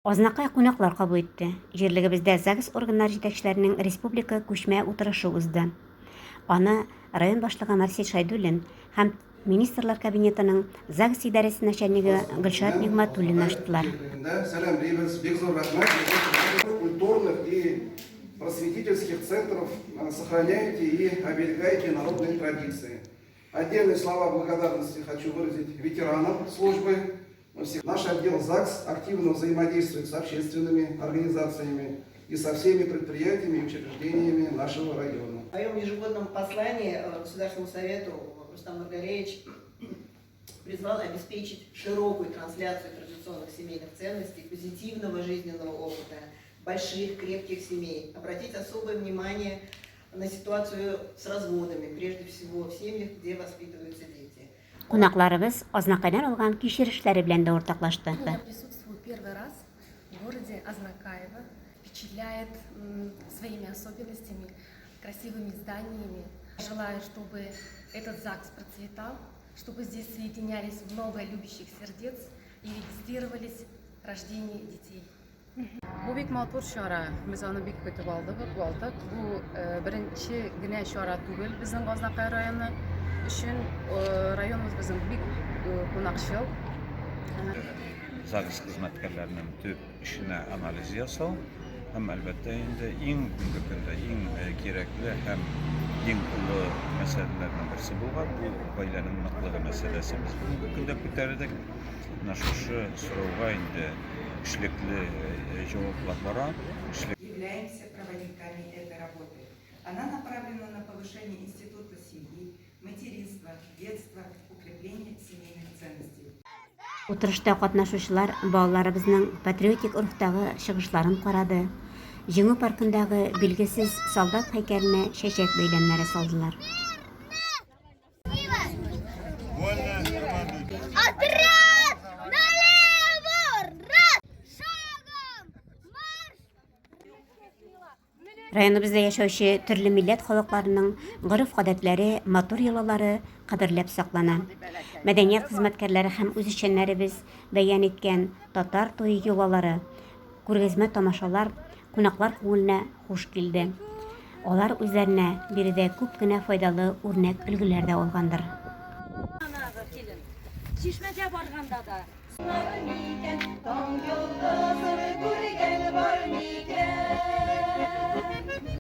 Азнакай кунаклар кабул итте. Җирлегебездә ЗАГС органнары җитәкчеләренең республика күчмә утырышы узды. Аны район башлыгы Марсель Шәйдуллин һәм Министрлар Кабинетының ЗАГС идарәсе начальнигы Гөлшат Нигъмәтуллина ачтылар. Сәламлибез, бик зур рәхмәт. Культурных и просветительских центров сохраняете и оберегаете народные традиции. Отдельные слова благодарности хочу выразить ветеранам службы. Наш отдел ЗАГС активно взаимодействует с общественными организациями и со всеми предприятиями и учреждениями нашего района. В своем ежегодном послании Государственному совету Рустам Нургалиевич призвал обеспечить широкую трансляцию традиционных семейных ценностей, позитивного жизненного опыта, больших крепких семей, обратить особое внимание на ситуацию с разводами, прежде всего в семьях, где воспитываются дети. Кунакларыбыз Азнакайдан алган кичерешләре белән дә уртаклашты. Я присутствую первый раз в городе Азнакаево. Впечатляет своими особенностями, красивыми зданиями. Желаю, чтобы этот ЗАГС процветал, чтобы здесь соединялись много любящих сердец и регистрировались рождение детей. Бу бик матур чара. Без аны бик көтеп алдык, алдык. Бу э, беренче генә чара түгел безнең Азнакай районы өчен. Э, районыбыз безнең бик э, кунакчыл. ЗАГС хезмәткәрләренең төп эшенә анализ ясау һәм, әлбәттә инде, иң бүгенге көндә иң кирәкле һәм иң олы мәсьәләләрнең берсе булган бу гаиләнең ныклыгы мәсьәләсен без бүгенге көндә күтәрдек. Менә шушы сорауга инде эшлекле җаваплар бара. Являемся проводниками этой работы. Она направлена на повышение института семьи, материнства, детства, укрепление семейных ценностей. Утырышта катнашучылар балаларыбызның патриотик рухтагы чыгышларын карады, Җиңү паркындагы Билгесез солдат һәйкәленә чәчәк бәйләмнәре салдылар. Отряд налево! Раз! Шагом! Марш! Районыбызда яшәүче төрле милләт халыкларының гореф-гадәтләре, матур йолалары кадерләп саклана. Мәдәният хезмәткәрләре һәм үзешчәннәребез бәян иткән татар туе йолалары, күргәзмә тамашалар кунаклар күңеленә хуш килде. Алар үзләренә биредә күп кенә файдалы үрнәк-өлгеләр дә алгандыр. Чишмәгә барганда да. Таң йолдызын күргән бар микән?